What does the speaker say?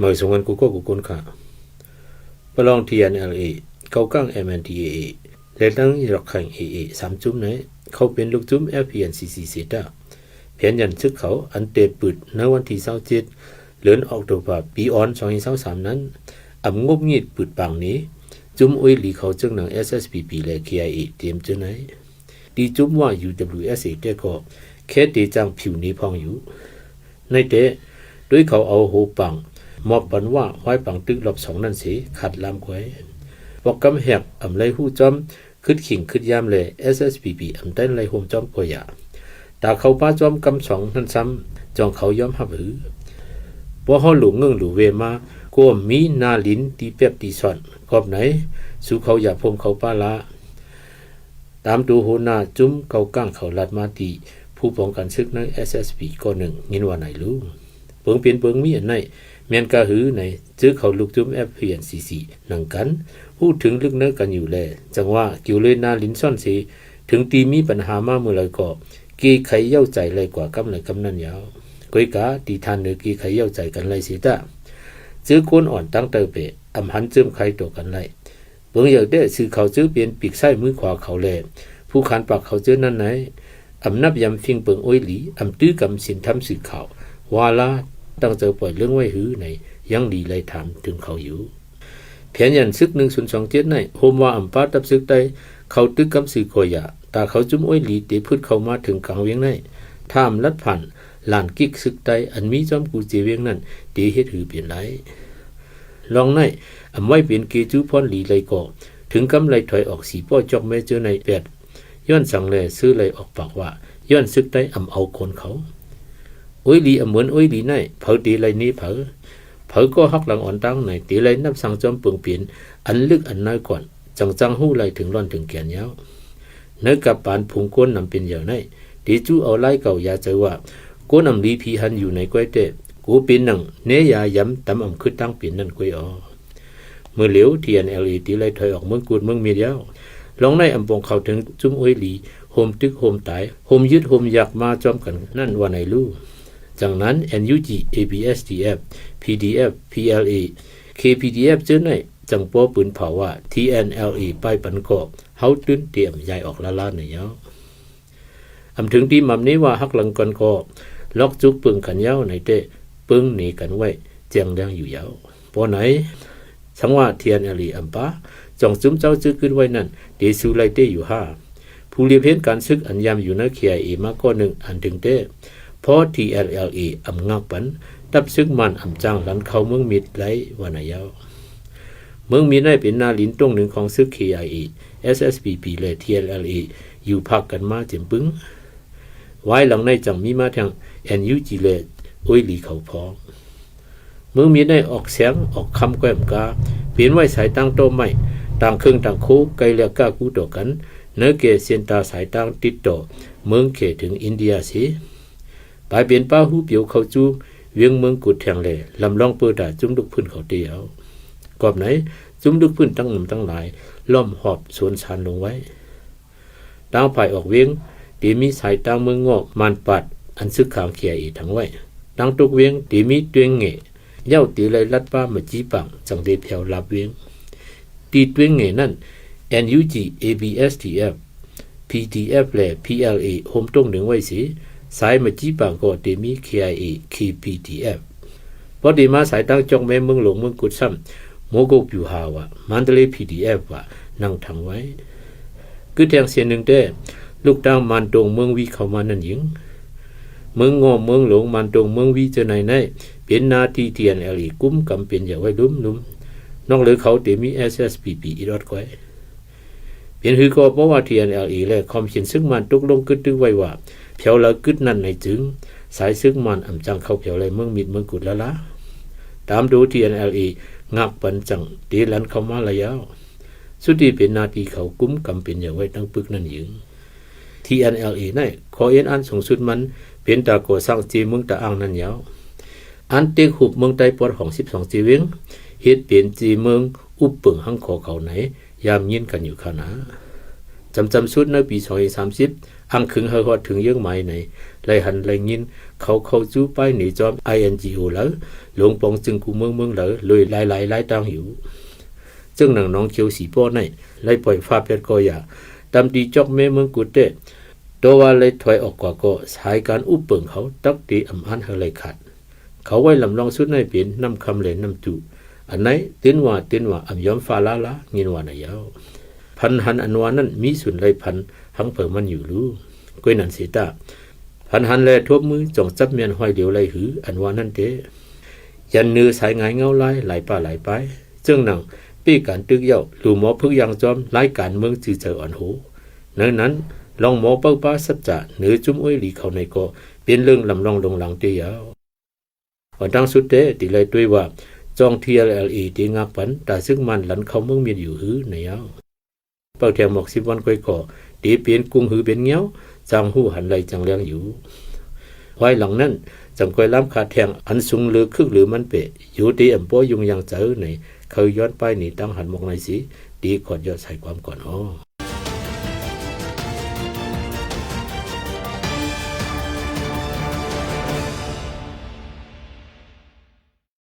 ມາສົ່ງກັນກູ່ຄົນ ປະລອງ TNLA, ເກົາກາງ MNDAA ແລະ ທັງ Rakhine AA ສາມຈຸ້ມໃນ ເຂົ້າເປັນລູກຈຸ້ມ FPNCC ເສຍຕາ. ແຜນຢັນສຶກເຂົາ ອັນເຕະປືດໃນວັນທີຊາວເຈັດ ເດືອນອອກໂຕບາ ປີອອນ ສອງພັນຊາວສາມນັ້ນ ອຳງົບງີດປືດປາງໜີ ຈຸ້ມໂອຍຫຼີເຂົາເຈີ່ງໜັງ SSPP ແລະ KIA ຕຽມເຈີໃນ ຕີຈຸ້ມວ່າ UWSA ແຕ່ກໍແຄ່ເຕະຈ້າງຜິວໜີພອງຢູ່. ໃນແຕ່ໂດຍເຂົາເອົາໂຫປາງ ມອບບັນວ່າ ວາຍປາງຕຶກລອບສອງນັ້ນເສ ຂາດລາມກວາຍ. ພວກກຳແຫກອຳໄລຮູ້ຈ້ອມ ຄຶດຂີງຄຶດຢາມແລ SSPP ອຳໃຕ້ໄລໂຮມຈ້ອມກໍຢາ ຕາເຂົ້າປາຈ້ອມກຳສອງນັ້ນຊ້ຳ ຈອງເຂົາຍອມຮັບຫື ບໍ່ຮອດຫຼູເງິງຫຼູເວມາ ກວມມີໜ້າລິນຕີແປັບຕີຊ້ອນ ກອບໃນ ສູ່ເຂົາຢ່າພົມເຂົ້າປ່າລາ. ຕາມໂຕຫົວໜ້າຈຸ້ມເກົາກາງເຂົາລັດມາຕີ ຜູ້ປ້ອງກັນເສິກໃນ SSPP ກໍໜຶ່ງ ຍິນວ່ານາຍລູ. ເບິ່ງເປັນເບິ່ງມີອັນໃນ ແມ່ນກະຫືໃນ ເຈີເຂົາລູກຈຸ້ມ FPNCC ໜັງກັນ ຮູ້ເຖິງລຶກເນີກັນຢູ່ແລ ຈັ່ງວ່າກິວເລີຍໜ້າລິນຊ້ອນເສ ເຖິງຕີມີບັນຫາມາເມື່ອໃດກໍ ເກໄຂເຍົາໃຈໄລ່ກວ່າກຳໃດກຳນັ້ນຍາວ. ກວຍກາ ຕີທ່ານເນີເກໄຂເຍົາໃຈກັນໄລ່ເສຍຕາ ເຈີຄົນອ່ອນຕັ້ງເຕີເປ ອຳຫັນເຈີມໄຄຕໍ່ກັນໄລ່ ເບິ່ງເຫຍີວແຕ່ຊື່ເຂົາເຈີເປັນປີກຊ້າຍມືຂວາເຂົາແລ ຜູ້ຂານປາກເຂົາເຈີນັ້ນໃນ ອຳນັບຢຳຟິງເປິງໂອຍຫຼີ ອຳຕື້ກຳສິນທຳສື່ຂ່າວ ວາລາ ຕັ້ງເຈົ້າປ່ອຍເລື່ອງໄວ້ຫືໃນ ຍັງດີໄລ່ຖາມເຖິງເຂົາຢູ່. ແຜນຢັນສຶກໜຶ່ງສູນສອງເຈັດໃນ ໂຮມວ່າອຳປາຕັບເສິກໃຕ້ ເຂົ້າຕຶກກຳຊື່ກໍຢາ ຕາເຂົາຈຸ້ມໂອຍຫຼີເຕະພຶດເຂົ້າມາເຖິງກາງວຽງໃນ ຖ້າອຳລັດຜ່ານ ລານກິກເສິກໃຕ້ ອັນມີຈ້ອມກູເຈວຽງນັ້ນ ເຕເຮັດຫືເປັນໄດ້. ລອງໃນ ອຳໄວ້ເປັນເກຈູພອນຫຼີໄລກໍ ເຖິງກຳໄລຖອຍອອກສີປ້ອຍຈອກແມ່ເຈີໃນແປດ ຍ້ອນສັງແລ ຊື້ໄລອອກປາກວ່າ ຍ້ອນເສິກໃຕ້ອຳເອົາຄົນເຂົາ. ໂອຍຫຼີອຳເໝືອນໂອຍຫຼີໃນ ເຜີເຕໄລເນເຜີ ເຜີກໍຮັກຫຼັງອ່ອນຕັ້ງໃນ ເຕໄລນັບສັງຈອມເປິງເປັນ ອັນລຶກອັນນາຍກ່ອນ ຈັ່ງຈັ່ງຮູ້ໄລເຖິງລ້ອນເຖິງແກນຍາວ. ໃນກັບປານຝູງໂກນນຳເປັນໃຫຍ່ໃນ ເຕຈູເອົາລາຍເກົ່າຢາໃຈວ່າ ໂກນອຳລີຜີຫັນຢູ່ໃນກ້ວຍແຕ່ ໂກເປັນໜັງແນຢາຢຳຕຳອຳຄຶດຕັ້ງເປັນນັ້ນກ້ວຍອອ. ເມື່ອເຫຼວ TNLA ເຕໄລຖອຍອອກເມືອງກຸດເມືອງມິດຍາວ ລອງໃນອຳປອງເຂົ້າເຖິງຈຸ້ມໂອຍຫຼີ ໂຮມຕຶກໂຮມຕາຍ ໂຮມຍຶດໂຮມຢາກມາຈອມກັນນັ້ນວ່າໃນລູ. ຈັ່ງນັ້ນ NUG ABSDF PDF PLA KPDF ເຈີໃນ ຈັ່ງປໍປືນເຜົາວ່າ TNLA ປ້າຍປັນກໍ ເຮົາຕື່ນເຕອຳຍ້າຍອອກລ້າໆໃນຍາວ. ອຳເຖິງຕີໝຳເນວ່າຮັກຫຼັງກັນກໍ ລັອກຈຸກເປິງກັນຍາວໃນແຕ່ ເປິງເນກັນໄວ້ແຈ້ງແລງຢູ່ຍາວ. ປໍໃນ ສັງວ່າ TNLA ອຳປາ ຈ່ອງຈຸ້ມເຈົ້າຈື່ກຶດໄວ້ນັ້ນ ເຕສູ້ໄລ່ເຕຢູ່ຫ້າ ຜູ້ລຽບເຫັນການສຶກອັນຍາມຢູ່ໃນ KIA ມາກໍໜຶ່ງອັນເຖິງແຕ່ ພໍ TNLA ອຳງາກປັນ ຕັບເສິກມານອຳຈ້າງລັນເຂົ້າເມືອງມິດໄລ່ວ່າໃນຍາວ. ເມືອງມິດໃນເປັນໜ້າລິນຕົງໜຶ່ງຂອງເສິກ KIA SSPP ແລະ TNLA ຢູ່ພັກກັນມາເຈັມປຶງ. ວາຍຫຼັງໃນຈັ່ງມີມາທາງ NUG ແລະ ໂອຍຫຼີເຂົາພ້ອມ. ເມືອງມິດໃນອອກແສງອອກຄຳແກ້ມກາ ເປັນໄວ້ສາຍຕາງຕໍ່ໄມ້ ຕາງເຄິ່ງຕາງໂຄ ໄກແລະກ້າກູ້ຕໍ່ກັນ ໃນແກ່ເສັ້ນຕາສາຍຕາງຕິດຕໍ່ເມືອງແຂເຖິງອິນເດຍເສ ປາຍເປັນປາຫູປຽວເຂົ້າຈູ້ວຽງເມືອງກຸດແທງແລ ລຳລອງເປີຕາຈຸ້ມລຸກພື້ນເຂົາເຕເອົາ. ກອບໃນ ຈຸ້ມລຸກພື້ນຕັ້ງໜຶ່ງຕັ້ງຫຼາຍ ລ້ອມຮອບສວນສານລົງໄວ້. ຕາງຝ່າຍອອກວຽງ ເຕມີສາຍຕາງເມືອງງອກ ມານປາດ ອັນຊຶກຂາງ KIA ທັງໄວ້. ຕາງຕົກວຽງ ເຕມີຕົວເຫງ ເຍົາເຕໄລ່ລັດປ່າມາຈີປາງ ຈັ່ງເດແຜວລາບວຽງ. ຕີຕົວເຫງນັ້ນ NUG ABSDF PDF ແລະ PLA ໂຮມຕົງໜຶ່ງໄວ້ເສ ສາຍມາຈີປາງກໍເຕມີ KIA KPDF. ພໍເຕມາສາຍຕາງຈອກແມ່ເມືອງຫຼວງເມືອງກຸດຊ້ຳ ໂມກົກປິວຫາວ່າ ມານຕະເລ PDF ວ່າ ນັ່ງທັງໄວ້. ກຶດແທງເສຍໜຶ່ງແຕ່ ລູກຕາງມານຕົງເມືອງວີເຂົ້າມານັ້ນຍິງ. ເມືອງງໍ້ ເມືອງຫຼວງ ມານຕົງ ເມືອງວີເຈີໃນໃນ ເປັນໜ້າທີ່ TNLA ກຸມກຳເປັນໃຫຍ່ໄວ້ລຸ່ມໆ. ນອກເຫຼືອເຂົາເຕມີ SSPP ອິດອອດກ້ອຍ. ເປັນຫືກໍເພາະວ່າ TNLA ແລະ ຄອມເຂນຊຶກມານຕົກລົງກຶດຕຶກໄວ້ວ່າ ແຜວລາວກຶດນັ້ນໃນຈຶ່ງ ສາຍຊຶກມານອຳຈ້າງເຂົ້າແຜວໄລ່ເມືອງມິດເມືອງກຸດລະລາ. ຕາມໂຕ TNLA ງາກປັນຈັ່ງເຕລັນເຂົ້າມາລະຍາວ. ສຸດທີ່ເປັນໜ້າທີ່ເຂົາກຸມກຳເປັນໃຫຍ່ໄວ້ຕັ້ງປຶກນັ້ນຍິງ. TNLA ໃນ ຂໍເອັນອັນສູງສຸດມັນ ເປັນຕາກໍ່ສ້າງເຈເມືອງຕາອ່າງນັ້ນຍາວ. ອັນເຕັກຫຸບເມືອງໃຕ້ປອດຂອງສິບສອງເຈວຽງ ເຮັດເປັນເຈເມືອງອຸບເປິງຮັງຂໍເຂົາໃນ ຍາມຍິນກັນຢູ່ຄາວໜ້າ. ຈຳຈຳສຸດໃນປີສອງພັນສາມສິບ ອ້າງເຖິງໃຫ້ຮອດເຖິງເຍືອງໝາຍໃນ ໄດ້ຫັນໄດ້ຍິນເຂົາເຂົ້າຈູປ້າຍໜີຈອມ INGO ລາວ ລົງປອງຈຶ່ງກູເມືອງເມືອງລາວ ໂດຍຫຼາຍໆລາຍຕ່າງຢູ່. ເຊິ່ງນາງໜອງຂຽວສີປໍໃນ ໄດ້ປ່ອຍຟ້າແປດກໍຢາ ຕຳຕີຈອກແມ່ເມືອງກູແຕ້ ຕໍ່ວ່າໄດ້ຖອຍອອກກວ່າກໍ ສາຍການອຸບເປິງເຂົາ ຕັກເຕອຳອາດໃຫ້ໄຫຼຂາດ. ເຂົາໄວ້ລຳລອງສຸດໃນເປັນ ນ້ຳຄຳແລນນ້ຳຕູ ອັນໃນຕື່ນຫວາຕື່ນຫວາ ອຳຍອມຟ້າລ້າລາ ຍິນວ່າໃນຍາວ. ພັນຫັນອັນວ່ານັ້ນ ມີສູນໄຫຼພັນ ຫັງເຜີມັນຢູ່ຮູ້. ກ້ວຍນັ້ນເສຕາ ພັນຫັນແລທົບມື ຈອງຈັບແມ່ນຫ້ອຍຫຼຽວໄຫຼຫື ອັນວ່ານັ້ນແຕ່ ຢັນເໜືອສາຍງາຍເງົາລາຍ ຫຼາຍປ່າຫຼາຍປາຍ ເຊິ່ງນາງເປ້ການຕຶກເຍົາ ລູໝໍຝຶກຢ່າງຈອມ ລາຍການເມືອງຈື່ເຈີອ່ອນໂຫ. ໃນນັ້ນ ລອງໝໍເປົ້າປາສັດຈາ ເໜືອຈຸ້ມໂອ້ຍຫຼີເຂົາໃນກໍ ເປັນເລື່ອງລຳລອງລົງຫຼັງເຕຍາວ. ອັນຕ່າງສຸດແທ້ ຕິໄລຕົວວ່າ ຈອງ TNLA ເຕງາກປັນ ຕາຊຶກມັນລັນເຂົ້າເມືອງມຽນຢູ່ຫືໃນຍາວ. ເປົ້າແທງໝອກສິບວັນກ້ອຍກໍ ເຕເປັນກຸງຫືເປັນງຽວ ຈັ່ງຮູ້ຫັນໄຫຼຈັ່ງແລງຢູ່. ວາຍຫຼັງນັ້ນ ຈັ່ງກ້ອຍລາມຂາດແທງ ອັນສູງເຫຼືອຄຶກເຫຼືອມັນເປະ ໂຍເຕອຳປໍຍຸ້ງຍາງໃຈໃນ ເຂົາຍ້ອນປ້າຍໜີຕາງຫັນໝອກໃນສີ ເຕຂອດຍອດສາຍຄວາມກ່ອນອອ.